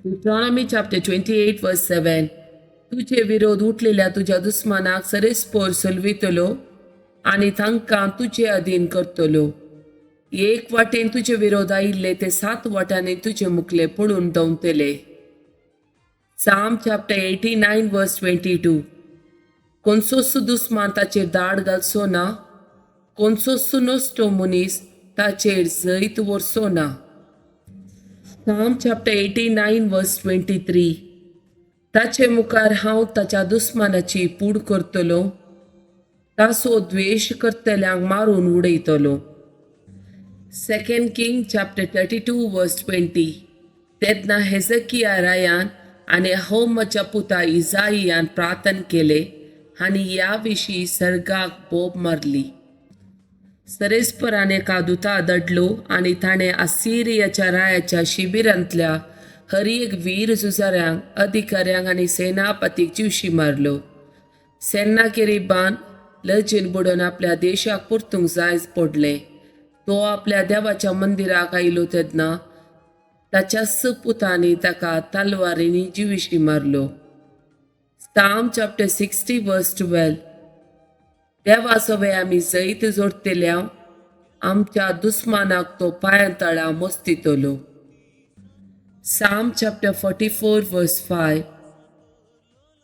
Deuteronomy chapter 28 verse 7. तुजे विरोध उठलेल्या तुज्या दुस्मानाक सरेस्पोर सोलवितलो आनी तांकां तुजे अधीन करतलो. एक वाटेन तुजे विरोध आयिल्ले ते सात वाटांनी तुजे मुखले पळून दवतले. Psalm chapter 89 verse 22. कोणसोच दुस्मान ताचेर दाड घालचो ना, कोणसोच नश्टो मनीस ताचेर जैत व्हरचो ना. Psalm chapter 89 verse 23. ताचे मुखार हांव ताच्या दुस्मानाची पूड करतलो, ताचो द्वेश करतल्यांक मारून उडयतलो. Second King chapter 32 verse 20. तेन्ना हेजकिया रायान आनी होमाच्या पुता इजाईयान प्रार्थना केले आनी ह्या विशीं सर्गाक बोब मारली. सरेस्परान एका दुता दडलो आनी ताणें असिरियाच्या रायाच्या शिबिरांतल्या हर एक वीर झुजाऱ्यांक, अधिकाऱ्यांक आनी सेनापतीक जिवशी मारलो. सेन्नाकेरिबान लजेन बुडोवन आपल्या देशाक परतूंक जाय पडलें. तो आपल्या देवाच्या मंदिराक आयलो तेन्ना ताच्याच पुतांनी ताका तलवारींनी जिविशी मारलो. Psalm chapter 60 verse 12. देवा सवे आमी जैत जोडटल्या, आमच्या दुस्मानाक तो पांयां तळा मस्तितलो. Psalm chapter 44 verse 5.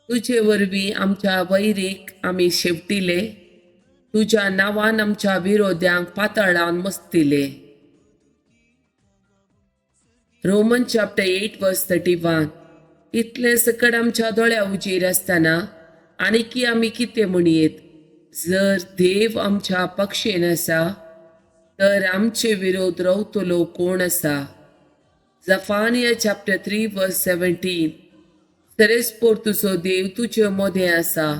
तुजे वरवीं आमच्या वैरीक आमी शेवटिले, तुज्या नांवान आमच्या विरोध्यांक पातळान मस्तिले. Roman chapter 8 verse 31. इतलें सकट आमच्या दोळ्या उजीर आसतना आनीकी आमी कितें म्हणयेत? जर देव आमच्या पक्षेन आसा तर आमचे विरोध रावतलो कोण आसा? Zephaniah chapter 3 verse 17. सरेस्पोर तुजो देव तुजे मदें आसा,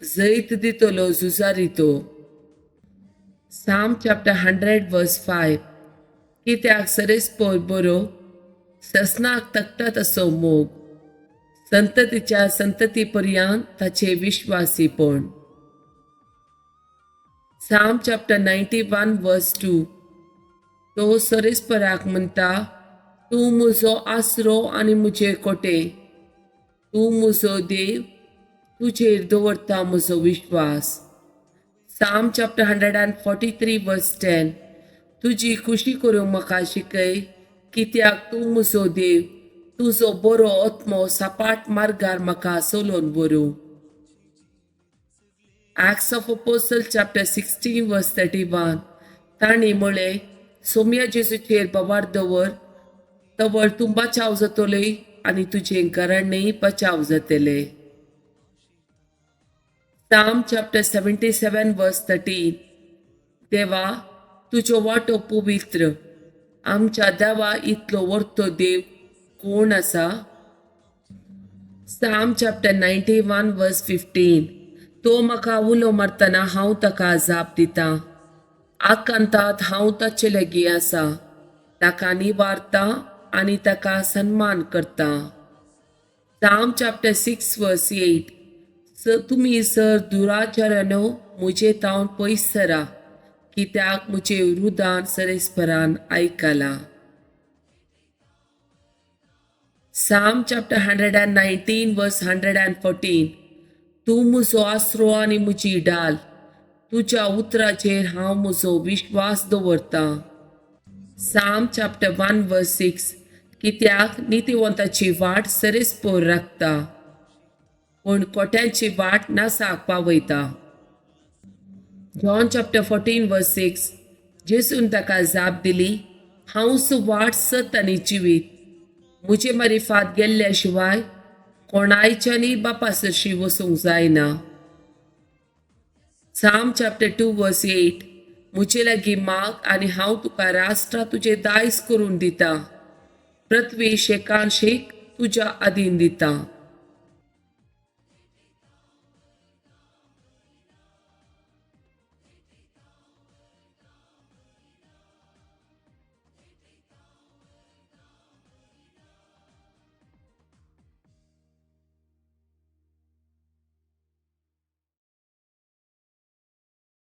जैत दितलो झुजारी तो. Psalm chapter 100 verse 5. कित्याक सरेस्पोर बरो ससनाक तकटा तसो मोग, संततीच्या संतती पर्यंत ताचे विश्वासीपण. Psalm chapter 91 verse 2. तो सरेस्पराक म्हणटा, तूं म्हजो आसरो आनी म्हजे कोटे, तूं म्हजो देव, तुजेर दवरता म्हजो विश्वास. Psalm chapter 143 verse 10. तुजी खुशी करूंक म्हाका शिकय, कित्याक तूं म्हजो देव, तुजो बरो आत्मो सपाट मार्गार म्हाका चलोवन व्हरूं. Acts of Apostle chapter 16 verse 31. तांणी म्हळें, सोम्या जेजूचेर बवार दवर, तवळ तूं बचाव जातोले आनी तुजें घराणें बचाव जातलें. Psalm chapter 77 verse 13. देवा, तुज्यो वाटो पवित्र, आमच्या देवा इतलो वर्तो देव कोण आसा? Psalm chapter 91 verse 15. तो म्हाका उलो मारतना हांव ताका जाप दितां, आकांतात हांव ताचे लागीं आसा, ताका निवारता आनी ताका सन्मान करता. Psalm chapter 6 verse 8. तुमी सर दुराचारानो म्हजे तावन पयस सरा, कित्याक म्हजे रुदान सरेस्परान आयकलां. Psalm chapter 119 verse 114. तूं म्हजो आसरो आनी म्हजी डाल, तुज्या उतराचेर हांव म्हजो विश्वास दवरतां. Psalm chapter 1 verse 6. कित्याक नितीवंताची वाट सरेस्पोर राखता, पूण कोट्यांची वाट नासाक पावयता. John chapter 14 verse 6. जेसून ताका जाप दिली, हांवच वाट, सत आनी जिवीत, म्हजे मारिफात गेल्ल्या शिवाय कोणायच्यानी बापा सरशी वचूंक जायना. Psalm chapter 2 verse 8. म्हजे लागीं माग आनी हांव तुका राष्ट्रां तुजें दायज करून दितां, पृथ्वी शेकान शेक तुज्या अधीन दितां.